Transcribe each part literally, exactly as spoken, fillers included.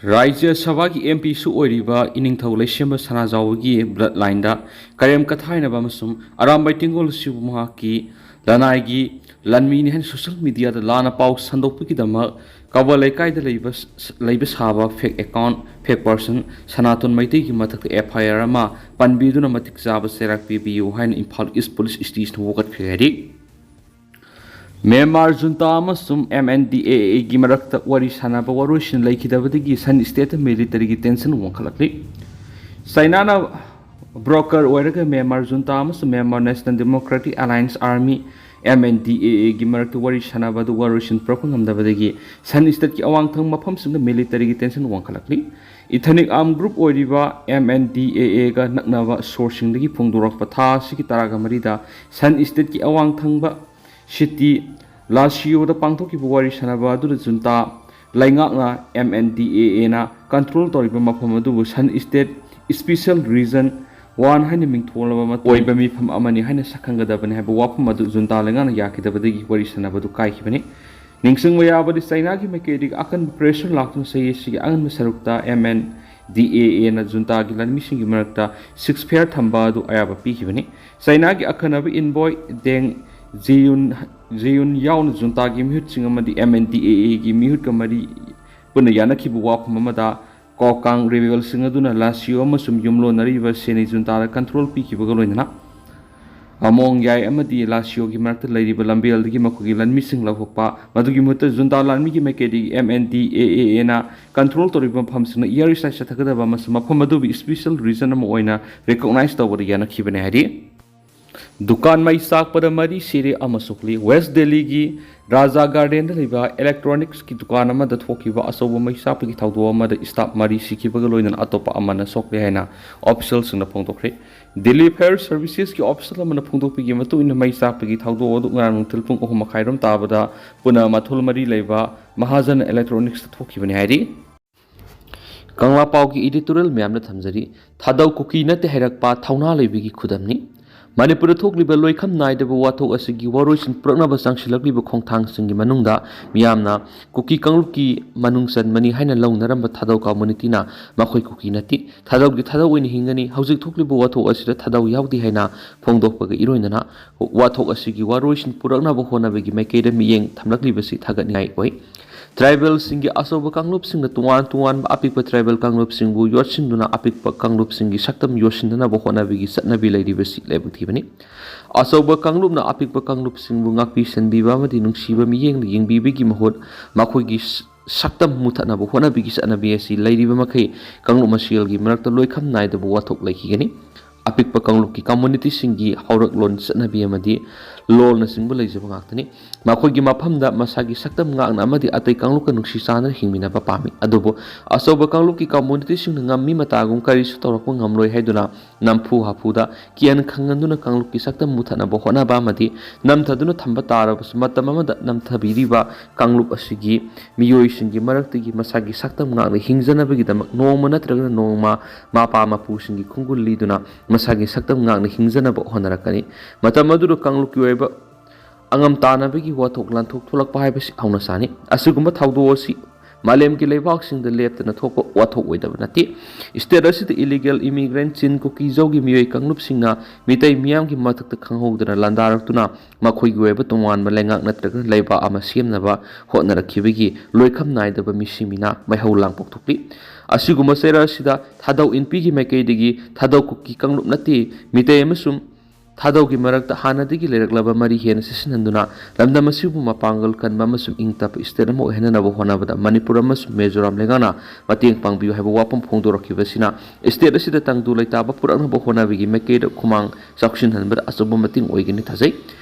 ꯔꯥꯖ꯭ꯌ ꯁꯚꯥꯒꯤ ꯑꯦꯝ ꯄꯤꯁꯨ ꯑꯣꯏꯔꯤꯕ ꯏꯅꯤꯡꯊꯧ ꯂꯩꯁꯦꯝꯕ ꯁꯅꯥꯖꯥꯎꯕꯒꯤ ꯕ꯭ꯂꯠ ꯂꯥꯏꯟꯗ ꯀꯔꯦꯝ ꯀꯊꯥꯏꯅꯕ ꯑꯃꯁꯨꯡ ꯑꯔꯥꯝꯕꯥꯏ ꯇꯦꯡꯒꯣꯜ ꯑꯁꯤꯕꯨ ꯃꯍꯥꯛꯀꯤ ꯂꯅꯥꯏꯒꯤ ꯂꯥꯟꯃꯤꯅꯤ ꯍꯥꯏꯅ ꯁꯣꯁꯤꯌꯦꯜ ꯃꯤꯗꯤꯌꯥꯗ ꯂꯥꯟꯅ ꯄꯥꯎ ꯁꯟꯗꯣꯛꯄꯒꯤꯗꯃꯛ ꯀꯕ ꯂꯩꯀꯥꯏꯗ ꯂꯩꯕ, ꯂꯩꯕ ꯁꯥꯕ ꯐꯦꯛ ꯑꯦꯀꯥꯎꯟꯠ, ꯐꯦꯛ ꯄꯔꯁꯟ ꯁꯅꯥꯇꯣꯟ ꯃꯩꯇꯩꯒꯤ ꯃꯊꯛꯇ ꯑꯦꯐ ꯑꯥꯏ ꯑꯥꯔ ꯑꯃ ꯄꯟꯕꯤꯗꯨꯅ ꯃꯇꯤꯛ ꯆꯥꯕ ꯆꯩꯔꯥꯛ ꯄꯤꯕꯤꯌꯨ ꯍꯥꯏꯅ ꯏꯝꯐꯥꯜ ꯏꯁ ꯄꯨꯂꯤꯁ ꯁ꯭ꯇꯦꯁꯟꯅ ꯋꯥꯀꯠꯈ꯭ꯔꯦ ꯍꯥꯏꯔꯤ꯫ ꯃ꯭ꯌꯥꯟꯃꯥꯔ ꯖꯨꯟꯇꯥ ꯑꯃꯁꯨꯡ ꯑꯦꯝ ꯑꯦꯟ ꯗꯤ ꯑꯦ ꯑꯦꯒꯤ ꯃꯔꯛꯇ ꯋꯥꯔꯤ ꯁꯥꯅꯕ ꯋꯥꯔꯣꯏꯁꯤꯟ ꯂꯩꯈꯤꯗꯕꯗꯒꯤ ꯁꯟ ꯁ꯭ꯇꯦꯠꯇ ꯃꯤꯂꯤꯇꯔꯤꯒꯤ ꯇꯦꯟꯁꯟ ꯋꯥꯡꯈꯠꯂꯛꯂꯤ꯫ ꯆꯥꯏꯅꯥꯅ ꯕ꯭ꯔꯣꯀꯔ ꯑꯣꯏꯔꯒ ꯃ꯭ꯌꯥꯟꯃꯥꯔ ꯖꯨꯟꯇꯥ ꯑꯃꯁꯨꯡ Myanmar national democratic alliance army, M N D A ꯑꯦꯒꯤ ꯃꯔꯛꯇ ꯋꯥꯔꯤ ꯁꯥꯅꯕ ꯑꯗꯨ ꯋꯥꯔꯣꯏꯁꯤꯟ ꯄꯨꯔꯛꯄ ꯉꯝꯗꯕꯗꯒꯤ ꯁꯟ ꯁ꯭ꯇꯦꯠꯀꯤ ꯑꯋꯥꯡ ꯊꯪꯕ ꯃꯐꯝꯁꯤꯡꯗ ꯃꯤꯂꯤꯇꯔꯤꯒꯤ ꯇꯦꯟꯁꯟ ꯋꯥꯡꯈꯠꯂꯛꯂꯤ꯫ ꯏꯊꯅꯤꯛ ꯑꯥꯔꯝ ꯒ꯭ꯔꯨꯞ ꯑꯣꯏꯔꯤꯕ ꯑꯦꯝ ꯑꯦꯟ ꯗꯤ ꯑꯦ ꯑꯦꯒ ꯅꯛꯅꯕ ꯁꯣꯔꯁꯁꯤꯡꯗꯒꯤ ꯐꯣꯡꯗꯣꯔꯛꯄ ꯊꯥ ꯑꯁꯤꯒꯤ ꯇꯔꯥꯒ ꯃꯔꯤꯗ ꯁꯟ ꯁ꯭ꯇꯦꯠꯀꯤ ꯑꯋꯥꯡ ꯊꯪꯕ ꯁꯤꯇꯤ ꯂꯥꯁꯤꯌꯣꯗ ꯄꯥꯡꯊꯣꯛꯈꯤꯕ ꯋꯥꯔꯤ ꯁꯥꯅꯕ ꯑꯗꯨꯗ ꯖꯨꯟꯇꯥ ꯂꯩꯉꯥꯛꯅ ꯑꯦꯝ ꯑꯦꯟ ꯗꯤ ꯑꯦ ꯑꯦꯅ ꯀꯟꯇ꯭ꯔꯣꯜ ꯇꯧꯔꯤꯕ ꯃꯐꯝ ꯑꯗꯨꯕꯨ ꯁꯟ ꯁ꯭ꯇꯦꯠ ꯁ꯭ꯄꯤꯁꯦꯜ ꯔꯤꯖꯟ ꯋꯥꯟ ꯍꯥꯏꯅ ꯃꯤꯡꯊꯣꯜꯂꯕ ꯃꯇꯝ ꯑꯣꯏꯕ ꯃꯤꯐꯝ ꯑꯃꯅꯤ ꯍꯥꯏꯅ ꯁꯛꯈꯪꯒꯗꯕꯅꯤ ꯍꯥꯏꯕ ꯋꯥꯐꯝ ꯑꯗꯨ ꯖꯨꯟꯇꯥ ꯂꯩꯉꯥꯛꯅ ꯌꯥꯈꯤꯗꯕꯗꯒꯤ ꯋꯥꯔꯤ ꯁꯥꯅꯕ ꯑꯗꯨ ꯀꯥꯏꯈꯤꯕꯅꯤ꯫ ꯅꯤꯡꯁꯤꯡꯕ ꯌꯥꯕꯗꯤ, ꯆꯥꯏꯅꯥꯒꯤ ꯃꯥꯏꯀꯩꯗꯒꯤ ꯑꯀꯟꯕ ꯄ꯭ꯔꯦꯁꯔ ꯂꯥꯛꯇꯨꯅ ꯆꯍꯤ ꯑꯁꯤꯒꯤ ꯑꯉꯟꯕ ꯁꯔꯨꯛꯇ ꯑꯦꯝ ꯑꯦꯟ ꯗꯤ ꯑꯦ ꯑꯦꯅ ꯖꯨꯟꯇꯥꯒꯤ ꯂꯥꯟꯃꯤꯁꯤꯡꯒꯤ ꯃꯔꯛꯇ ꯁꯤꯁꯐꯌꯔ ꯊꯝꯕ ꯑꯗꯨ ꯑꯌꯥꯕ ꯄꯤꯈꯤꯕꯅꯤ꯫ ꯆꯥꯏꯅꯥꯒꯤ ꯑꯈꯟꯅꯕ ꯏꯟꯚꯣꯏ ꯗꯦꯡ ꯖꯤꯌꯨꯟ, ꯖꯤꯌꯨꯟ ꯌꯥꯎꯅ ꯖꯨꯟꯇꯥꯒꯤ ꯃꯤꯍꯨꯠꯁꯤꯡ ꯑꯃꯗꯤ ꯑꯦꯝ ꯑꯦꯟ ꯗꯤ ꯑꯦ ꯑꯦꯒꯤ ꯃꯤꯍꯨꯠꯀ ꯃꯔꯤ ꯄꯨꯟꯅ ꯌꯥꯅꯈꯤꯕ ꯋꯥꯐꯝ ꯑꯃꯗ, ꯀꯣꯀꯥꯡ ꯔꯤꯕꯦꯜꯁꯤꯡ ꯑꯗꯨꯅ ꯂꯥꯁꯤꯌꯣ ꯑꯃꯁꯨꯡ ꯌꯨꯝꯂꯣꯟꯅꯔꯤꯕ ꯁꯦꯅꯤ ꯖꯨꯟꯇꯥꯗ ꯀꯟꯇ꯭ꯔꯣꯜ ꯄꯤꯈꯤꯕꯒ ꯂꯣꯏꯅꯅ ꯑꯃꯣꯡ ꯌꯥꯏ ꯑꯃꯗꯤ ꯂꯥꯁꯤꯌꯣꯒꯤ ꯃꯔꯛꯇ ꯂꯩꯔꯤꯕ ꯂꯝꯕꯦꯜꯗꯒꯤ ꯃꯈꯣꯏꯒꯤ ꯂꯥꯟꯃꯤꯁꯤꯡ ꯂꯧꯊꯣꯛꯄ, ꯃꯗꯨꯒꯤ ꯃꯍꯨꯠꯇ ꯖꯨꯟꯇꯥ ꯂꯥꯟꯃꯤꯒꯤ ꯃꯥꯏꯀꯩꯗꯒꯤ ꯑꯦꯝ ꯑꯦꯟ ꯗꯤ ꯑꯦ ꯑꯦ ꯑꯦꯅ ꯀꯟꯇ꯭ꯔꯣꯜ ꯇꯧꯔꯤꯕ ꯃꯐꯝꯁꯤꯡꯅ ꯏꯌꯥꯔ ꯁ꯭ꯇ꯭ꯔꯥꯏꯛ ꯆꯠꯊꯒꯗꯕ ꯑꯃꯁꯨꯡ ꯃꯐꯝ ꯑꯗꯨꯕꯨ ꯁ꯭ꯄꯤꯁꯦꯜ ꯔꯤꯖꯟ ꯑꯃ ꯑꯣꯏꯅ ꯔꯤꯀꯣꯛꯅꯥꯏꯖ ꯇꯧꯕꯗ ꯌꯥꯅꯈꯤꯕꯅꯤ ꯍꯥꯏꯔꯤ꯫ ꯗꯨꯀꯥꯟ ꯃꯩ ꯆꯥꯛꯄꯗ ꯃꯔꯤ ꯁꯤꯔꯦ ꯑꯃ ꯁꯣꯛꯂꯤ꯫ ꯋꯦꯁ ꯗꯦꯜꯂꯤꯒꯤ ꯔꯥꯖꯥ ꯒꯥꯔꯗꯦꯟꯗ ꯂꯩꯕ ꯏꯂꯦꯛꯇ꯭ꯔꯣꯅꯤꯛꯁꯀꯤ ꯗꯨꯀꯥꯟ ꯑꯃꯗ ꯊꯣꯛꯈꯤꯕ ꯑꯆꯧꯕ ꯃꯩ ꯆꯥꯛꯄꯒꯤ ꯊꯧꯗꯣꯛ ꯑꯃꯗ ꯁ꯭ꯇꯥꯐ ꯃꯔꯤ ꯁꯤꯈꯤꯕꯒ ꯂꯣꯏꯅꯅ ꯑꯇꯣꯞꯄ ꯑꯃꯅ ꯁꯣꯛꯂꯦ ꯍꯥꯏꯅ ꯑꯣꯐꯤꯁꯤꯌꯦꯜꯁꯤꯡꯅ ꯐꯣꯡꯗꯣꯛꯈ꯭ꯔꯦ꯫ ꯗꯦꯜꯂꯤ ꯐꯥꯌꯔ ꯁꯔꯚꯤꯁꯦꯁꯀꯤ ꯑꯣꯐꯤꯁꯤꯌꯦꯜ ꯑꯃꯅ ꯐꯣꯡꯗꯣꯛꯄꯒꯤ ꯃꯇꯨꯡ ꯏꯟꯅ, ꯃꯩ ꯆꯥꯛꯄꯒꯤ ꯊꯧꯗꯣꯛ ꯑꯗꯨ ꯉꯔꯥꯡ ꯅꯨꯡꯊꯤꯜ ꯄꯨꯡ ꯑꯍꯨꯝ ꯃꯈꯥꯏꯔꯣꯝ ꯇꯥꯕꯗ ꯄꯨꯅ ꯃꯊꯣꯜ ꯃꯔꯤ ꯂꯩꯕ ꯃꯍꯥꯖꯟ ꯏꯂꯦꯛꯇ꯭ꯔꯣꯅꯤꯛꯁꯇ ꯊꯣꯛꯈꯤꯕꯅꯤ ꯍꯥꯏꯔꯤ꯫ ꯀꯪꯂꯥ ꯄꯥꯎꯒꯤ ꯏꯗꯤꯇꯣꯔꯤꯌꯦꯜ ꯃꯌꯥꯝꯅ ꯊꯝꯖꯔꯤ꯫ ꯊꯥꯗꯧ ꯀꯨꯀꯤ ꯅꯠꯇꯦ ꯍꯥꯏꯔꯛꯄ ꯊꯧꯅꯥ ꯂꯩꯕꯒꯤ ꯈꯨꯗꯝꯅꯤ꯫ ꯃꯅꯤꯄꯨꯔꯗ ꯊꯣꯛꯂꯤꯕ ꯂꯣꯏꯈꯝ ꯅꯥꯏꯗꯕ ꯋꯥꯊꯣꯛ ꯑꯁꯤꯒꯤ ꯋꯥꯔꯣꯏꯁꯤꯟ ꯄꯨꯔꯛꯅꯕ ꯆꯪꯁꯤꯜꯂꯛꯂꯤꯕ ꯈꯣꯡꯊꯥꯡꯁꯤꯡꯒꯤ ꯃꯅꯨꯡꯗ ꯃꯤꯌꯥꯝꯅ ꯀꯨꯀꯤ ꯀꯥꯡꯂꯨꯞꯀꯤ ꯃꯅꯨꯡ ꯆꯟꯕꯅꯤ ꯍꯥꯏꯅ ꯂꯧꯅꯔꯝꯕ ꯊꯥꯗꯧ ꯀꯝꯃꯨꯅꯤꯇꯤꯅ ꯃꯈꯣꯏ ꯀꯨꯀꯤ ꯅꯠꯇꯦ, ꯊꯥꯗꯧꯒꯤ ꯊꯥꯗꯧ ꯑꯣꯏꯅ ꯍꯤꯡꯒꯅꯤ, ꯍꯧꯖꯤꯛ ꯊꯣꯛꯂꯤꯕ ꯋꯥꯊꯣꯛ ꯑꯁꯤꯗ ꯊꯥꯗꯧ ꯌꯥꯎꯗꯦ ꯍꯥꯏꯅ ꯐꯣꯡꯗꯣꯛꯄꯒ ꯏꯔꯣꯏꯅꯅ ꯋꯥꯊꯣꯛ ꯑꯁꯤꯒꯤ ꯋꯥꯔꯣꯏꯁꯤꯟ ꯄꯨꯔꯛꯅꯕ ꯍꯣꯠꯅꯕꯒꯤ ꯃꯥꯏꯀꯩꯗ ꯃꯤꯠꯌꯦꯡ ꯊꯝꯂꯛꯂꯤꯕꯁꯤ ꯊꯥꯒꯠꯅꯤꯡꯉꯥꯏ ꯑꯣꯏ꯫ ꯇ꯭ꯔꯥꯏꯕꯦꯜꯁꯤꯡꯒꯤ ꯑꯆꯧꯕ ꯀꯥꯡꯂꯨꯞꯁꯤꯡꯅ ꯇꯣꯉꯥꯟ ꯇꯣꯉꯥꯟꯕ ꯑꯄꯤꯛꯄ ꯇ꯭ꯔꯥꯏꯕꯦꯜ ꯀꯥꯡꯂꯨꯞꯁꯤꯡꯕꯨ ꯌꯣꯠꯁꯤꯟꯗꯨꯅ ꯑꯄꯤꯛꯄ ꯀꯥꯡꯂꯨꯞꯁꯤꯡꯒꯤ ꯁꯛꯇꯝ ꯌꯣꯠꯁꯤꯟꯅꯅꯕ ꯍꯣꯠꯅꯕꯒꯤ ꯆꯠꯅꯕꯤ ꯂꯩꯔꯤꯕꯁꯤ ꯂꯥꯏꯕꯛ ꯊꯤꯕꯅꯤ꯫ ꯑꯆꯧꯕ ꯀꯥꯡꯂꯨꯞꯅ ꯑꯄꯤꯛꯄ ꯀꯥꯡꯂꯨꯞꯁꯤꯡꯕꯨ ꯉꯥꯛꯄꯤ ꯁꯦꯟꯕꯤꯕ ꯑꯃꯗꯤ ꯅꯨꯡꯁꯤꯕ ꯃꯤꯠꯌꯦꯡꯅ ꯌꯦꯡꯕꯤꯕꯒꯤ ꯃꯍꯨꯠ ꯃꯈꯣꯏꯒꯤ ꯁ-, ꯁꯛꯇꯝ ꯃꯨꯊꯠꯅꯕ ꯍꯣꯠꯅꯕꯒꯤ ꯆꯠꯅꯕꯤ ꯑꯁꯤ ꯂꯩꯔꯤꯕ ꯃꯈꯩ ꯀꯥꯡꯂꯨꯞ ꯃꯁꯦꯜꯒꯤ ꯃꯔꯛꯇ ꯂꯣꯏꯈꯝ ꯅꯥꯏꯗꯕ ꯋꯥꯊꯣꯛ ꯂꯩꯈꯤꯒꯅꯤ꯫ ꯑꯄꯤꯛꯄ ꯀꯥꯡꯂꯨꯞꯀꯤ ꯀꯝꯃꯨꯅꯤꯇꯤꯁꯤꯡꯒꯤ ꯍꯧꯔꯛꯂꯣꯟ, ꯆꯠꯅꯕꯤ ꯑꯃꯗꯤ ꯂꯣꯜꯅꯆꯤꯡꯕ ꯂꯩꯖꯕ ꯉꯥꯛꯇꯅꯤ꯫ ꯃꯈꯣꯏꯒꯤ ꯃꯐꯝꯗ ꯃꯁꯥꯒꯤ ꯁꯛꯇꯝ ꯉꯥꯛꯅ ꯑꯃꯗꯤ ꯑꯇꯩ ꯀꯥꯡꯂꯨꯞꯀ ꯅꯨꯡꯁꯤ ꯆꯥꯟꯅꯅ ꯍꯤꯡꯃꯤꯟꯅꯕ ꯄꯥꯝꯃꯤ꯫ ꯑꯗꯨꯕꯨ ꯑꯆꯧꯕ ꯀꯥꯡꯂꯨꯞꯀꯤ ꯀꯝꯃꯨꯅꯤꯇꯤꯁꯤꯡꯅ ꯉꯝꯃꯤ ꯃꯇꯥꯒꯨꯝ ꯀꯔꯤꯁꯨ ꯇꯧꯔꯛꯄ ꯉꯝꯂꯣꯏ ꯍꯥꯏꯗꯨꯅ ꯅꯝꯐꯨ ꯍꯥꯐꯨꯗ ꯀꯤꯍꯟ ꯈꯪꯍꯟꯗꯨꯅ ꯀꯥꯡꯂꯨꯞꯀꯤ ꯁꯛꯇꯝ ꯃꯨꯊꯠꯅꯕ ꯍꯣꯠꯅꯕ ꯑꯃꯗꯤ ꯅꯝꯊꯗꯨꯅ ꯊꯝꯕ ꯇꯥꯔꯕꯁꯨ, ꯃꯇꯝ ꯑꯃꯗ ꯅꯝꯊꯕꯤꯔꯤꯕ ꯀꯥꯡꯂꯨꯞ ꯑꯁꯤꯒꯤ ꯃꯤꯑꯣꯏꯁꯤꯡꯒꯤ ꯃꯔꯛꯇꯒꯤ ꯃꯁꯥꯒꯤ ꯁꯛꯇꯝ ꯉꯥꯛꯅ ꯍꯤꯡꯖꯅꯕꯒꯤꯗꯃꯛ ꯅꯣꯡꯃ ꯅꯠꯇ꯭ꯔꯒ ꯅꯣꯡꯃ ꯃꯄꯥ ꯃꯄꯨꯁꯤꯡꯒꯤ ꯈꯣꯡꯒꯨꯜ ꯂꯤꯗꯨꯅ ꯃꯁꯥꯒꯤ ꯁꯛꯇꯝ ꯉꯥꯛꯅ ꯍꯤꯡꯖꯅꯕ ꯍꯣꯠꯅꯔꯛꯀꯅꯤ꯫ ꯃꯇꯝ ꯑꯗꯨꯗ ꯀꯥꯡꯂꯨꯞꯀꯤ ꯑꯣꯏꯕ ꯑꯉꯝ ꯇꯥꯟꯅꯕꯒꯤ ꯋꯥꯊꯣꯛ ꯂꯥꯟꯊꯣꯛ ꯊꯣꯛꯂꯛꯄ ꯍꯥꯏꯕꯁꯤ ꯍꯧꯅ ꯁꯥꯅꯤ꯫ ꯑꯁꯤꯒꯨꯝꯕ ꯊꯧꯗꯣꯛ ꯑꯁꯤ ꯃꯥꯂꯦꯝꯒꯤ ꯂꯩꯕꯥꯛꯁꯤꯡꯗ ꯂꯦꯞꯇꯅ ꯊꯣꯛꯄ ꯋꯥꯊꯣꯛ ꯑꯣꯏꯗꯕ ꯅꯠꯇꯦ꯫ ꯁ꯭ꯇꯦꯠ ꯑꯁꯤꯗ ꯏꯂꯤꯒꯦꯜ ꯏꯃꯤꯒ꯭ꯔꯦꯟꯠꯁꯤꯡ, ꯀꯨꯀꯤꯖꯧꯒꯤ ꯃꯤꯑꯣꯏ ꯀꯥꯡꯂꯨꯞꯁꯤꯡꯅ ꯃꯤꯇꯩ ꯃꯤꯌꯥꯝꯒꯤ ꯃꯊꯛꯇ ꯈꯪꯍꯧꯗꯅ ꯂꯥꯟꯗꯥꯔꯛꯇꯨꯅ ꯃꯈꯣꯏꯒꯤ ꯑꯣꯏꯕ ꯇꯣꯉꯥꯟꯕ ꯂꯩꯉꯥꯛ ꯅꯠꯇ꯭ꯔꯒ ꯂꯩꯕꯥꯛ ꯑꯃ ꯁꯦꯝꯅꯕ ꯍꯣꯠꯅꯔꯛꯈꯤꯕꯒꯤ ꯂꯣꯏꯈꯝ ꯅꯥꯏꯗꯕ ꯃꯤꯁꯤ ꯃꯤꯅꯥ ꯃꯩꯍꯧ ꯂꯥꯡꯄꯣꯛ ꯊꯣꯛꯂꯤ꯫ ꯑꯁꯤꯒꯨꯝꯕ ꯆꯩꯔꯛ ꯑꯁꯤꯗ ꯊꯥꯗꯧ ꯏꯟꯄꯤꯒꯤ ꯃꯥꯏꯀꯩꯗꯒꯤ ꯊꯥꯗꯧ ꯀꯨꯀꯤ ꯀꯥꯡꯂꯨꯞ ꯅꯠꯇꯦ, ꯃꯤꯇꯩ ꯑꯃꯁꯨꯡ ꯊꯥꯗꯧꯒꯤ ꯃꯔꯛꯇ ꯍꯥꯟꯅꯗꯒꯤ ꯂꯩꯔꯛꯂꯕ ꯃꯔꯤ ꯍꯦꯟꯅ ꯆꯦꯠꯁꯤꯟꯍꯟꯗꯨꯅ ꯂꯝꯗꯝ ꯑꯁꯤꯕꯨ ꯃꯄꯥꯡꯒꯜ ꯀꯟꯕ ꯑꯃꯁꯨꯡ ꯏꯪ ꯇꯞꯄ ꯁ꯭ꯇꯦꯠ ꯑꯃ ꯑꯣꯏꯍꯟꯅꯅꯕ ꯍꯣꯠꯅꯕꯗ ꯃꯅꯤꯄꯨꯔ ꯑꯃꯁꯨꯡ ꯃꯤꯖꯣꯔꯥꯝ ꯂꯩꯉꯥꯛꯅ ꯃꯇꯦꯡ ꯄꯥꯡꯕꯤꯌꯨ ꯍꯥꯏꯕ ꯋꯥꯐꯝ ꯐꯣꯡꯗꯣꯔꯛꯈꯤꯕ ꯑꯁꯤꯅ ꯁ꯭ꯇꯦꯠ ꯑꯁꯤꯗ ꯇꯪꯗꯨ ꯂꯩꯇꯥꯕ ꯄꯨꯔꯛꯅꯕ ꯍꯣꯠꯅꯕꯒꯤ ꯃꯥꯏꯀꯩꯗ ꯈꯨꯃꯥꯡ ꯆꯥꯎꯁꯤꯟꯍꯟꯕꯗ ꯑꯆꯧꯕ ꯃꯇꯦꯡ ꯑꯣꯏꯒꯅꯤ ꯊꯥꯖꯩ꯫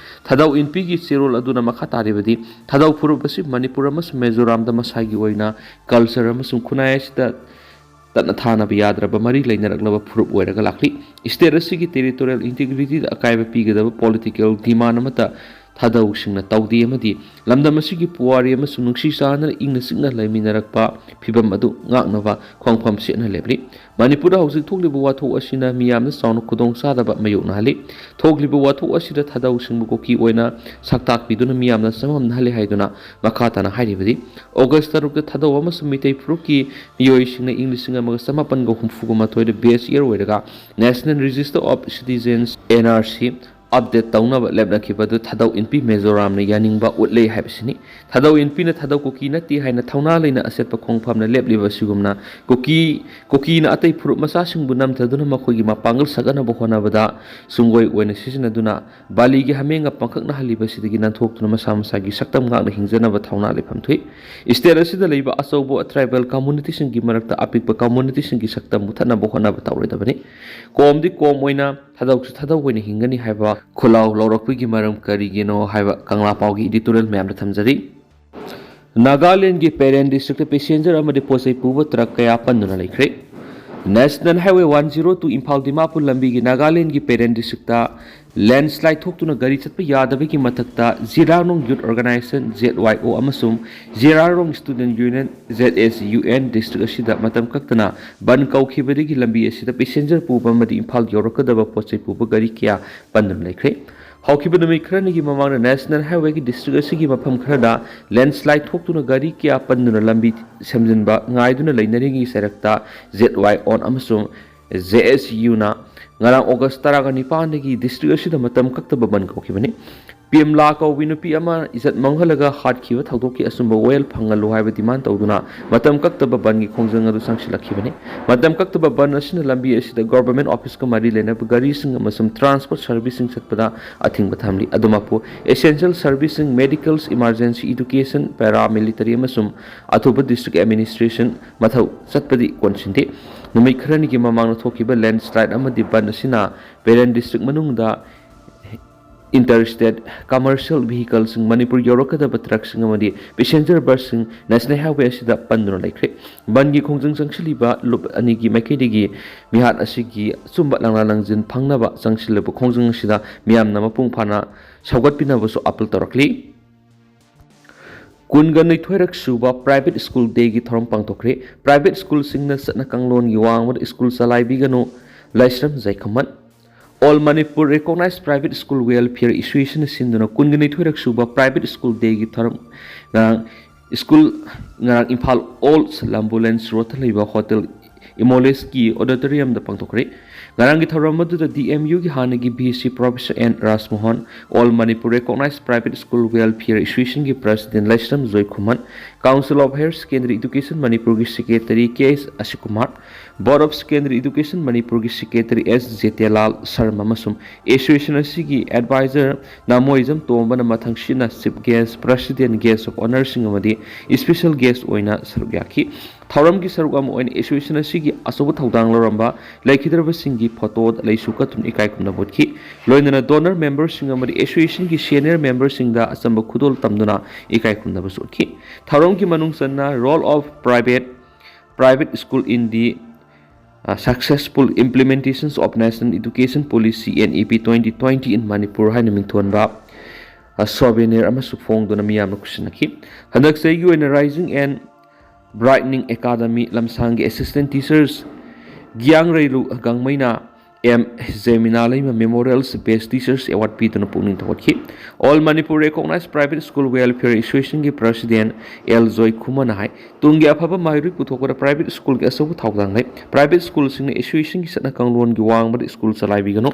ꯊꯥꯗꯧ ꯏꯟꯄꯤꯒꯤ ꯆꯦꯔꯣꯜ ꯑꯗꯨꯅ ꯃꯈꯥ ꯇꯥꯔꯤꯕꯗꯤ, ꯊꯥꯗꯧ ꯐꯨꯔꯨꯞ ꯑꯁꯤ ꯃꯅꯤꯄꯨꯔ ꯑꯃꯁꯨꯡ ꯃꯤꯖꯣꯔꯥꯝꯗ ꯃꯁꯥꯒꯤ ꯑꯣꯏꯅ ꯀꯜꯆꯔ ꯑꯃꯁꯨꯡ ꯈꯨꯟꯅꯥꯏ ꯑꯁꯤꯗ ꯇꯠꯅ ꯊꯥꯅꯕ ꯌꯥꯗ꯭ꯔꯕ ꯃꯔꯤ ꯂꯩꯅꯔꯛꯂꯕ ꯐꯨꯔꯨꯞ ꯑꯣꯏꯔꯒ ꯂꯥꯛꯂꯤ꯫ ꯁ꯭ꯇꯦꯠ ꯑꯁꯤꯒꯤ ꯇꯦꯔꯤꯇꯣꯔꯤꯌꯦꯜ ꯏꯟꯇꯤꯒ꯭ꯔꯤꯇꯤꯗ ꯑꯀꯥꯏꯕ ꯄꯤꯒꯗꯕ ꯄꯣꯂꯤꯇꯤꯀꯦꯜ ꯗꯤꯃꯥꯟ ꯑꯃꯠꯇ ꯊꯥꯗꯧꯁꯤꯡꯅ ꯇꯧꯗꯦ ꯑꯃꯗꯤ ꯂꯝꯗꯝ ꯑꯁꯤꯒꯤ ꯄꯨꯋꯥꯔꯤ ꯑꯃꯁꯨꯡ ꯅꯨꯡꯁꯤ ꯆꯥꯟꯅꯅ ꯏꯪꯅ ꯆꯤꯛꯅ ꯂꯩꯃꯤꯟꯅꯔꯛꯄ ꯐꯤꯕꯝ ꯑꯗꯨ ꯉꯥꯛꯅꯕ ꯈꯣꯡꯐꯝ ꯁꯦꯠꯅ ꯂꯦꯞꯂꯤ꯫ ꯃꯅꯤꯄꯨꯔꯗ ꯍꯧꯖꯤꯛ ꯊꯣꯛꯂꯤꯕ ꯋꯥꯊꯣꯛ ꯑꯁꯤꯅ ꯃꯤꯌꯥꯝꯗ ꯆꯥꯎꯅ ꯈꯨꯗꯣꯡꯆꯥꯗꯕ ꯃꯥꯌꯣꯛꯅꯍꯜꯂꯤ꯫ ꯊꯣꯛꯂꯤꯕ ꯋꯥꯊꯣꯛ ꯑꯁꯤꯗ ꯊꯥꯗꯧꯁꯤꯡꯕꯨ ꯀꯨꯀꯤ ꯑꯣꯏꯅ ꯁꯛ ꯇꯥꯛꯄꯤꯗꯨꯅ ꯃꯤꯌꯥꯝꯅ ꯆꯃꯝꯅꯍꯜꯂꯤ ꯍꯥꯏꯗꯨꯅ ꯃꯈꯥ ꯇꯥꯅ ꯍꯥꯏꯔꯤꯕꯗꯤ, ꯑꯣꯒꯁ ꯇꯔꯨꯛꯇ ꯊꯥꯗꯧ ꯑꯃꯁꯨꯡ ꯃꯤꯇꯩ ꯐꯨꯔꯨꯞꯀꯤ ꯃꯤꯑꯣꯏꯁꯤꯡꯅ ꯏꯪ ꯂꯤꯁꯤꯡ ꯑꯃꯒ ꯆꯃꯥꯄꯟꯒ ꯍꯨꯝꯐꯨꯒ ꯃꯥꯊꯣꯏꯗ ꯕꯦꯁ ꯏꯌꯔ ꯑꯣꯏꯔꯒ National Register of Citizens, N R C, update ꯇꯧꯅꯕ ꯂꯦꯞꯅꯈꯤꯕ ꯑꯗꯨ ꯊꯥꯗꯧ ꯏꯟꯄꯤ ꯃꯤꯖꯣꯔꯥꯝꯅ ꯌꯥꯅꯤꯡꯕ ꯎꯠꯂꯦ ꯍꯥꯏꯕꯁꯤꯅꯤ꯫ ꯊꯥꯗꯧ ꯏꯟꯄꯤꯅ ꯊꯥꯗꯧ ꯀꯨꯀꯤ ꯅꯠꯇꯦ ꯍꯥꯏꯅ ꯊꯧꯅꯥ ꯂꯩꯅ ꯑꯆꯦꯠꯄ ꯈꯣꯡꯐꯝꯅ ꯂꯦꯞꯂꯤꯕ ꯑꯁꯤꯒꯨꯝꯅ ꯀꯨꯀꯤ, ꯀꯨꯀꯤꯅ ꯑꯇꯩ ꯐꯨꯔꯨꯞ ꯃꯆꯥꯁꯤꯡꯕꯨ ꯅꯝꯊꯗꯨꯅ ꯃꯈꯣꯏꯒꯤ ꯃꯄꯥꯡꯒꯜ ꯁꯥꯒꯠꯅꯕ ꯍꯣꯠꯅꯕꯗ ꯁꯨꯡꯒꯣꯏ ꯑꯣꯏꯅ ꯁꯤꯖꯤꯟꯅꯗꯨꯅ ꯕꯥꯂꯤꯒꯤ ꯍꯥꯃꯦꯡꯒ ꯄꯪꯈꯛꯅꯍꯜꯂꯤꯕꯁꯤꯗꯒꯤ ꯅꯥꯟꯊꯣꯛꯇꯨꯅ ꯃꯁꯥ ꯃꯁꯥꯒꯤ ꯁꯛꯇꯝ ꯉꯥꯛꯅ ꯍꯤꯡꯖꯅꯕ ꯊꯧꯅꯥ ꯂꯩꯐꯝ ꯊꯣꯛꯏ꯫ ꯁ꯭ꯇꯦꯠ ꯑꯁꯤꯗ ꯂꯩꯕ ꯑꯆꯧꯕ ꯇ꯭ꯔꯥꯏꯕꯦꯜ ꯀꯝꯃꯨꯅꯤꯇꯤꯁꯤꯡꯒꯤ ꯃꯔꯛꯇ ꯑꯄꯤꯛꯄ ꯀꯝꯃꯨꯅꯤꯇꯤꯁꯤꯡꯒꯤ ꯁꯛꯇꯝ ꯃꯨꯊꯠꯅꯕ ꯍꯣꯠꯅꯕ ꯇꯧꯔꯣꯏꯗꯕꯅꯤ꯫ ꯀꯣꯝꯗꯤ ꯀꯣꯝ ꯑꯣꯏꯅ ꯊꯥꯗꯧꯁꯨ ꯊꯥꯗꯧ ꯑꯣꯏꯅ ꯍꯤꯡꯒꯅꯤ ꯍꯥꯏꯕ ꯈꯨꯜꯂꯥꯎ ꯂꯧꯔꯛꯄꯒꯤ ꯃꯔꯝ ꯀꯔꯤꯒꯤꯅꯣ ꯍꯥꯏꯕ ꯀꯪꯂꯥ ꯄꯥꯎꯒꯤ ꯏꯗꯤꯇꯣꯔꯤꯌꯦꯜ ꯃꯌꯥꯝꯗ ꯊꯝꯖꯔꯤ꯫ ꯅꯥꯒꯥꯂꯦꯟꯒꯤ ꯄꯦꯔꯦꯟ ꯗꯤꯁꯇ꯭ꯔꯤꯛꯇ ꯄꯦꯁꯦꯟꯖꯔ ꯑꯃꯗꯤ ꯄꯣꯠ ꯆꯩ ꯄꯨꯕ ꯇ꯭ꯔꯛ ꯀꯌꯥ ꯄꯟꯗꯨꯅ ꯂꯩꯈ꯭ꯔꯦ꯫ National Highway one zero two Imphal Dimapur ꯂꯝꯕꯤꯒꯤ ꯅꯥꯒꯥꯂꯦꯟꯒꯤ ꯄꯦꯔꯦꯟ ꯗꯤꯁꯇ꯭ꯔꯤꯛꯇ ꯂꯦꯟꯁ꯭ꯂꯥꯏꯗ ꯊꯣꯛꯇꯨꯅ ꯒꯥꯔꯤ ꯆꯠꯄ ꯌꯥꯗꯕꯒꯤ ꯃꯊꯛꯇ ꯖꯤꯔꯥꯔꯣꯡ ꯌꯨꯠ ꯑꯣꯔꯒꯅꯥꯏꯖꯦꯁꯟ, ꯖꯦꯠ ꯋꯥꯏ ꯑꯣ, ꯑꯃꯁꯨꯡ Jirarong student union, J S U N, district ꯑꯁꯤꯗ ꯃꯇꯝ ꯀꯛꯇꯅ ꯕꯟ ꯀꯧꯈꯤꯕꯗꯒꯤ ꯂꯝꯕꯤ ꯑꯁꯤꯗ ꯄꯦꯁꯦꯟꯖꯔ ꯄꯨꯕ ꯑꯃꯗꯤ ꯏꯝꯐꯥꯜ ꯌꯧꯔꯛꯀꯗꯕ ꯄꯣꯠ ꯆꯩ ꯄꯨꯕ ꯒꯥꯔꯤ ꯀꯌꯥ ꯄꯟꯗꯨꯅ ꯂꯩꯈ꯭ꯔꯦ꯫ ꯍꯧꯈꯤꯕ ꯅꯨꯃꯤꯠ ꯈꯔꯅꯤꯒꯤ ꯃꯃꯥꯡꯗ ꯅꯦꯁꯅꯦꯜ ꯍꯥꯏꯋꯦꯒꯤ ꯗꯤꯁꯇ꯭ꯔꯤꯛ ꯑꯁꯤꯒꯤ ꯃꯐꯝ ꯈꯔꯗ ꯂꯦꯟꯁ꯭ꯂꯥꯏꯗ ꯊꯣꯛꯇꯨꯅ ꯒꯥꯔꯤ ꯀꯌꯥ ꯄꯟꯗꯨꯅ ꯂꯝꯕꯤ ꯁꯦꯝꯖꯤꯟꯕ ꯉꯥꯏꯗꯨꯅ ꯂꯩꯅꯔꯤꯉꯩ ꯆꯩꯔꯛꯇ ꯖꯦꯠ ꯋꯥꯏ ꯑꯣꯟ ꯑꯃꯁꯨꯡ ꯖꯦ ꯑꯦꯁ ꯌꯨꯅ ꯉꯔꯥꯡ ꯑꯣꯒꯁ ꯇꯔꯥꯒ ꯅꯤꯄꯥꯟꯗꯒꯤ ꯗꯤꯁꯇ꯭ꯔꯤꯛ ꯑꯁꯤꯗ ꯃꯇꯝ ꯀꯛꯇꯕ ꯕꯟ ꯀꯧꯈꯤꯕꯅꯤ꯫ ꯄꯤꯝꯂꯥ ꯀꯧꯕꯤ ꯅꯨꯄꯤ ꯑꯃ ꯏꯖꯠ ꯃꯥꯡꯍꯜꯂꯒ ꯍꯥꯠꯈꯤꯕ ꯊꯧꯗꯣꯛꯀꯤ ꯑꯆꯨꯝꯕ ꯋꯥꯌꯦꯜ ꯐꯪꯍꯜꯂꯨ ꯍꯥꯏꯕ ꯗꯤꯃꯥꯟ ꯇꯧꯗꯨꯅ ꯃꯇꯝ ꯀꯛꯇꯕ ꯕꯟꯒꯤ ꯈꯣꯡꯖꯪ ꯑꯗꯨ ꯆꯪꯁꯤꯜꯂꯛꯈꯤꯕꯅꯤ꯫ ꯃꯇꯝ ꯀꯛꯇꯕ ꯕꯟ ꯑꯁꯤꯅ ꯂꯝꯕꯤ ꯑꯁꯤꯗ ꯒꯣꯚꯔꯟꯃꯦꯟꯠ ꯑꯣꯐꯤꯁꯀ ꯃꯔꯤ ꯂꯩꯅꯕ ꯒꯥꯔꯤꯁꯤꯡ ꯑꯃꯁꯨꯡ ꯇ꯭ꯔꯥꯟꯁꯄꯣꯔꯠ ꯁꯔꯚꯤꯁꯁꯤꯡ ꯆꯠꯄꯗ ꯑꯊꯤꯡꯕ ꯊꯝꯂꯤ꯫ ꯑꯗꯨꯃꯛꯄꯨ essential serviceꯁꯤꯡ, medicals, emergency, education, paramilitary ꯑꯃꯁꯨꯡ ꯑꯊꯨꯕ ꯗꯤꯁꯇ꯭ꯔꯤꯛ ꯑꯦꯗꯃꯤꯅꯤꯁꯇ꯭ꯔꯦꯁꯟ ꯃꯊꯧ ꯆꯠꯄꯗꯤ ꯀꯣꯟꯁꯤꯟꯗꯦ꯫ ꯅꯨꯃꯤꯠ ꯈꯔꯅꯤꯒꯤ ꯃꯃꯥꯡꯗ ꯊꯣꯛꯈꯤꯕ ꯂꯦꯟꯁ꯭ꯂꯥꯏꯗ ꯑꯃꯗꯤ ꯕꯟ ꯑꯁꯤꯅ ꯄꯦꯔꯦꯟ ꯗꯤꯁꯇ꯭ꯔꯤꯛ ꯃꯅꯨꯡꯗ ꯏꯟꯇꯔ ꯁ꯭ꯇꯦꯠ ꯀꯃꯔꯁꯤꯌꯦꯜ ꯚꯤꯍꯤꯀꯜꯁꯤꯡ, ꯃꯅꯤꯄꯨꯔ ꯌꯧꯔꯛꯀꯗꯕ ꯇ꯭ꯔꯛꯁꯤꯡ ꯑꯃꯗꯤ ꯄꯦꯁꯦꯟꯖꯔ ꯕꯁꯁꯤꯡ ꯅꯦꯁꯅꯦꯜ ꯍꯥꯏꯋꯦ ꯑꯁꯤꯗ ꯄꯟꯗꯨꯅ ꯂꯩꯈ꯭ꯔꯦ꯫ ꯕꯟꯒꯤ ꯈꯣꯡꯖꯪ ꯆꯪꯁꯤꯜꯂꯤꯕ ꯂꯨꯞ ꯑꯅꯤꯒꯤ ꯃꯥꯏꯀꯩꯗꯒꯤ ꯃꯤꯍꯥꯠ ꯑꯁꯤꯒꯤ ꯑꯆꯨꯝꯕ ꯂꯥꯡꯂꯥ ꯂꯥꯡꯖꯤꯟ ꯐꯪꯅꯕ ꯆꯪꯁꯤꯜꯂꯤꯕ ꯈꯣꯡꯖꯪ ꯑꯁꯤꯗ ꯃꯤꯌꯥꯝꯅ ꯃꯄꯨꯡ ꯐꯥꯅ ꯁꯧꯒꯠꯄꯤꯅꯕꯁꯨ ꯑꯥꯄꯤꯜ ꯇꯧꯔꯛꯂꯤ꯫ ꯀꯨꯟꯒ ꯅꯤꯊꯣꯏꯔꯛ ꯁꯨꯕ Private School Dayꯒꯤ ꯊꯧꯔꯝ ꯄꯥꯡꯊꯣꯛꯈ꯭ꯔꯦ꯫ Private schoolꯁꯤꯡꯅ ꯆꯠꯅ ꯀꯥꯡꯂꯣꯟꯒꯤ ꯋꯥꯡꯃꯗ school ꯆꯂꯥꯏꯕꯤꯒꯅꯨ, ꯂꯥꯏꯁ꯭ꯔꯝ ꯖꯥꯏꯈꯨꯃꯟ꯫ All Manipur Recognized Private School Welfare Associationꯅ ꯁꯤꯟꯗꯨꯅ ꯀꯨꯟꯒ ꯅꯤꯊꯣꯏꯔꯛ ꯁꯨꯕ Private School Dayꯒꯤ ꯊꯧꯔꯝ ꯉꯔꯥꯡ school ꯉꯔꯥꯡ ꯏꯝꯐꯥꯜ Old Lambulance Roadꯇ ꯂꯩꯕ Hotel Imoleski Auditoriumꯗ ꯄꯥꯡꯊꯣꯛꯈ꯭ꯔꯦ꯫ ꯉꯔꯥꯡꯒꯤ ꯊꯧꯔꯝ ꯑꯗꯨꯗ DMUꯒꯤ ꯍꯥꯟꯅꯒꯤ VC Professor N ꯔꯥꯖꯃꯣꯍꯟ, All Manipur Recognized Private School Welfare Associationꯒꯤ President Laishram ꯖꯣꯏꯈꯨꯃꯟ, Council of Higher Secondary Education Manipurꯒꯤ Secretary K S ꯑꯁꯤꯀꯨꯃꯥꯔ, Board of Secondary Education Manipurꯒꯤ Secretary S ꯖꯦꯇꯦꯂꯥꯜ Sharma ꯑꯃꯁꯨꯡ association ꯑꯁꯤꯒꯤ advisor ꯅꯥꯃꯣꯏꯖꯝ ꯇꯣꯝꯕꯅ ꯃꯊꯪꯁꯤꯠꯅ chief guest, president, guest of honourꯁꯤꯡ ꯑꯃꯗꯤ special guest ꯑꯣꯏꯅ ꯁꯔꯨꯛ ꯌꯥꯈꯤ꯫ ꯊꯧꯔꯝꯒꯤ ꯁꯔꯨꯛ ꯑꯃ ꯑꯣꯏꯅ association ꯑꯁꯤꯒꯤ ꯑꯆꯧꯕ ꯊꯧꯗꯥꯡ ꯂꯧꯔꯝꯕ ꯂꯩꯈꯤꯗ꯭ꯔꯕꯁꯤꯡꯒꯤ photoꯗ ꯂꯩꯁꯨ ꯀꯠꯇꯨꯅ ꯏꯀꯥꯏ ꯈꯨꯝꯅꯕ ꯎꯠꯈꯤ꯫ ꯂꯣꯏꯅꯅ donor memberꯁꯤꯡ ꯑꯃꯗꯤ associationꯒꯤ senior memberꯁꯤꯡꯗ ꯑꯆꯝꯕ ꯈꯨꯗꯣꯜ ꯇꯝꯗꯨꯅ ꯏꯀꯥꯏ ꯈꯨꯝꯅꯕꯁꯨ ꯎꯠꯈꯤ꯫ ꯊꯧꯔꯝꯒꯤ ꯃꯅꯨꯡ ꯆꯟꯅ Role of Private, Private School in the, uh, Successful Implementations of National Education Policy, NEP twenty twenty in Manipur ꯍꯥꯏꯅ ꯃꯤꯡꯊꯣꯟꯕ, uh, souvenir ꯑꯃꯁꯨ ꯐꯣꯡꯗꯨꯅ ꯃꯤꯌꯥꯝꯅ ꯈꯨꯠꯁꯤꯟꯅꯈꯤ꯫ ꯍꯟꯗꯛ ꯆꯍꯤꯒꯤ ꯑꯣꯏꯅ Rising and Brightening Academy ꯂꯝꯁꯥꯡꯒꯤ assistant teachers ꯒꯤꯌꯥꯡꯔꯩꯂꯨ ꯒꯥꯡꯃꯩꯅ M ꯖꯦꯃꯤꯅꯥ Leima Memorial Best Teachers Award ꯄꯤꯗꯨꯅ ꯄꯨꯛꯅꯤꯡ ꯊꯧꯒꯠꯈꯤ꯫ All Manipur Recognized Private School Welfare Associationꯒꯤ President L ꯖꯣꯏꯈꯨꯃꯟꯅ ꯍꯥꯏ, ꯇꯨꯡꯒꯤ ꯑꯐꯕ ꯃꯍꯩꯔꯣꯏ ꯄꯨꯊꯣꯛꯄꯗ private schoolꯒꯤ ꯑꯆꯧꯕ ꯊꯧꯗꯥꯡ ꯂꯩ꯫ Private schoolꯁꯤꯡꯅ associationꯒꯤ ꯆꯠꯅ ꯀꯥꯡꯂꯣꯟꯒꯤ ꯋꯥꯡꯃꯗ school ꯆꯂꯥꯏꯕꯤꯒꯅꯨ꯫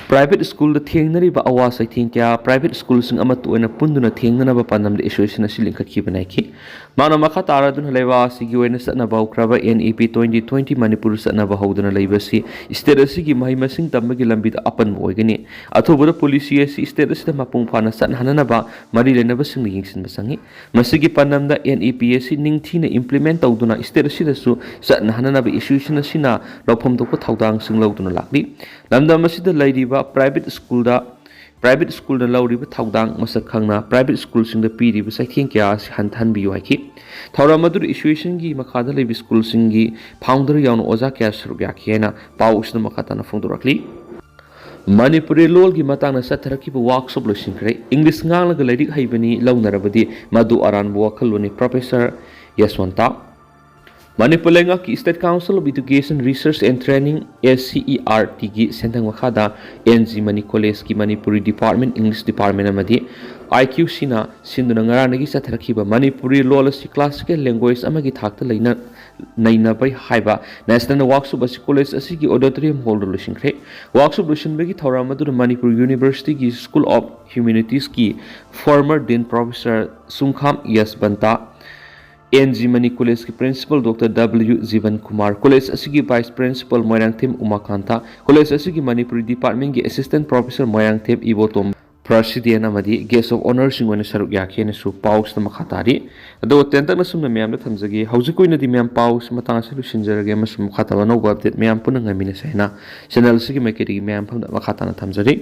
Private schoolꯗ ꯊꯦꯡꯅꯔꯤꯕ ꯑꯋꯥ ꯆꯩꯊꯦꯡ ꯀꯌꯥ private schoolꯁꯤꯡ ꯑꯃꯠꯇ ꯑꯣꯏꯅ ꯄꯨꯟꯗꯨꯅ ꯊꯦꯡꯅꯅꯕ ꯄꯥꯟꯗꯝꯗ association ꯑꯁꯤ ꯂꯤꯡꯈꯠꯈꯤꯕꯅꯤ ꯍꯥꯏꯈꯤ꯫ ꯃꯥꯅ ꯃꯈꯥ ꯇꯥꯔꯗꯨꯅ ꯂꯩꯕꯥꯛ ꯑꯁꯤꯒꯤ ꯑꯣꯏꯅ ꯆꯠꯅꯕ ꯍꯧꯈ꯭ꯔꯕ NEP twenty twenty ꯃꯅꯤꯄꯨꯔ ꯆꯠꯅꯕ ꯍꯧꯗꯨꯅ ꯂꯩꯕꯁꯤ state ꯑꯁꯤꯒꯤ ꯃꯍꯩ ꯃꯁꯤꯡ ꯇꯝꯕꯒꯤ ꯂꯝꯕꯤꯗ ꯑꯄꯟꯕ ꯑꯣꯏꯒꯅꯤ꯫ ꯑꯊꯨꯕꯗ policy ꯑꯁꯤ state ꯑꯁꯤꯗ ꯃꯄꯨꯡ ꯐꯥꯅ ꯆꯠꯅꯍꯟꯅꯅꯕ ꯃꯔꯤ ꯂꯩꯅꯕꯁꯤꯡꯅ ꯌꯦꯡꯁꯤꯟꯕ ꯆꯪꯏ꯫ ꯃꯁꯤꯒꯤ ꯄꯥꯟꯗꯝꯗ NEP ꯑꯁꯤ ꯅꯤꯡꯊꯤꯅ implement ꯇꯧꯗꯨꯅ state ꯑꯁꯤꯗꯁꯨ ꯆꯠꯅꯍꯟꯅꯅꯕ association ꯑꯁꯤꯅ ꯂꯧꯐꯝ ꯊꯣꯛꯄ ꯊꯧꯗꯥꯡꯁꯤꯡ ꯂꯧꯗꯨꯅ ꯂꯥꯛꯂꯤ꯫ ꯂꯝꯗꯝ ꯑꯁꯤꯗ ꯂꯩꯔꯤꯕ private schoolꯗ private schoolꯅ ꯂꯧꯔꯤꯕ ꯊꯧꯗꯥꯡ ꯃꯁꯛ ꯈꯪꯅ private schoolꯁꯤꯡꯗ ꯄꯤꯔꯤꯕ ꯆꯩꯊꯦꯡ ꯀꯌꯥ ꯑꯁꯤ ꯍꯟꯊꯍꯟꯕꯤꯌꯨ ꯍꯥꯏꯈꯤ꯫ ꯊꯧꯔꯝ ꯑꯗꯨꯗ associationꯒꯤ ꯃꯈꯥꯗ ꯂꯩꯕ schoolꯁꯤꯡꯒꯤ founder ꯌꯥꯎꯅ ꯑꯣꯖꯥ ꯀꯌꯥ ꯁꯔꯨꯛ ꯌꯥꯈꯤ ꯍꯥꯏꯅ ꯄꯥꯎ ꯑꯁꯤꯅ ꯃꯈꯥ ꯇꯥꯅ ꯐꯣꯡꯗꯣꯔꯛꯂꯤ꯫ ꯃꯅꯤꯄꯨꯔꯤ ꯂꯣꯜꯒꯤ ꯃꯇꯥꯡꯗ ꯆꯠꯊꯔꯛꯈꯤꯕ ꯋꯥꯔꯛꯁꯣꯞ ꯂꯣꯏꯁꯤꯟꯈ꯭ꯔꯦ꯫ ꯏꯪꯂꯤꯁ ꯉꯥꯡꯂꯒ ꯂꯥꯏꯔꯤꯛ ꯍꯩꯕꯅꯤ ꯂꯧꯅꯔꯕꯗꯤ ꯃꯗꯨ ꯑꯔꯥꯟꯕ ꯋꯥꯈꯜꯂꯣꯟꯅꯤ꯫ ꯄ꯭ꯔꯣꯐꯦꯁꯔ ꯌꯁꯋꯟꯇ꯫ ꯃꯅꯤꯄꯨꯔ ꯂꯩꯉꯥꯛꯀꯤ State Council of Education Research and Training, S C E R T ꯒꯤ ꯁꯦꯟꯊꯪ ꯃꯈꯥꯗ ꯑꯦꯟ ꯖꯤ ꯃꯅꯤ ꯀꯣꯂꯦꯖꯀꯤ ꯃꯅꯤꯄꯨꯔꯤ ꯗꯤꯄꯥꯔꯠꯃꯦꯟ, ꯏꯪꯂꯤꯁ ꯗꯤꯄꯥꯔꯠꯃꯦꯟ ꯑꯃꯗꯤ ꯑꯥꯏ ꯀ꯭ꯌꯨ ꯁꯤꯅ ꯁꯤꯟꯗꯨꯅ ꯉꯔꯥꯡꯗꯒꯤ ꯆꯠꯊꯔꯛꯈꯤꯕ ꯃꯅꯤꯄꯨꯔꯤ ꯂꯣꯜ ꯑꯁꯤ ꯀ꯭ꯂꯥꯁꯤꯀꯦꯜ ꯂꯦꯡꯒ꯭ꯋꯦꯖ ꯑꯃꯒꯤ ꯊꯥꯛꯇ ꯂꯩꯅ ꯅꯩꯅꯕꯩ ꯍꯥꯏꯕ ꯅꯦꯁꯅꯦꯜ ꯋꯥꯔꯛꯁꯣꯞ ꯑꯁꯤ ꯀꯣꯂꯦꯖ ꯑꯁꯤꯒꯤ ꯑꯣꯗꯤꯇꯣꯔꯤꯌꯝ ꯍꯣꯜꯗ ꯂꯣꯏꯁꯤꯟꯈ꯭ꯔꯦ꯫ ꯋꯥꯔꯛꯁꯣꯞ ꯂꯣꯏꯁꯤꯟꯕꯒꯤ ꯊꯧꯔꯝ ꯑꯗꯨꯗ ꯃꯅꯤꯄꯨꯔ ꯌꯨꯅꯤꯚꯔꯁꯤꯇꯤꯒꯤ ꯁ꯭ꯀꯨꯜ ꯑꯣꯐ ꯍ꯭ꯌꯨꯃꯦꯅꯤꯇꯤꯁꯀꯤ former dean professor Sungkham Yashwant, N G Mani ꯀꯣꯂꯦꯖꯀꯤ principal doctor W Jiban Kumar, college ꯑꯁꯤꯒꯤ vice principal Moirangthem Umakant, college ꯑꯁꯤꯒꯤ ꯃꯅꯤꯄꯨꯔꯤ ꯗꯤꯄꯥꯔꯠꯃꯦꯟꯒꯤ assistant professor Moirangthem Ibotom, president ꯑꯃꯗꯤ ꯒꯦꯁ ꯑꯣꯐ ꯑꯣꯅꯔꯁꯤꯡ ꯑꯣꯏꯅ ꯁꯔꯨꯛ ꯌꯥꯈꯤ ꯍꯥꯏꯅꯁꯨ ꯄꯥꯎꯁꯤꯗ ꯃꯈꯥ ꯇꯥꯔꯤ꯫ ꯑꯗꯣ ꯇꯦꯟꯇꯛꯅ ꯁꯨꯝꯅ ꯃꯌꯥꯝꯗ ꯊꯝꯖꯒꯦ꯫ ꯍꯧꯖꯤꯛꯀꯤ ꯑꯣꯏꯅꯗꯤ ꯃꯌꯥꯝ ꯄꯥꯎꯁꯤ ꯃꯇꯥꯡ ꯑꯁꯤ ꯂꯣꯏꯁꯤꯟꯖꯔꯒꯦ ꯑꯃꯁꯨꯡ ꯃꯈꯥ ꯇꯥꯕ ꯑꯅꯧꯕ ꯑꯞꯗꯦꯠ ꯃꯌꯥꯝ ꯄꯨꯟꯅ ꯉꯥꯏꯃꯤꯟꯅꯁꯦ ꯍꯥꯏꯅ ꯆꯦꯅꯦꯜ ꯑꯁꯤꯒꯤ ꯃꯥꯏꯀꯩꯗꯒꯤ ꯃꯌꯥꯝ ꯃꯐꯝꯗ ꯃꯈꯥ ꯇꯥꯅ ꯊꯝꯖꯔꯤ꯫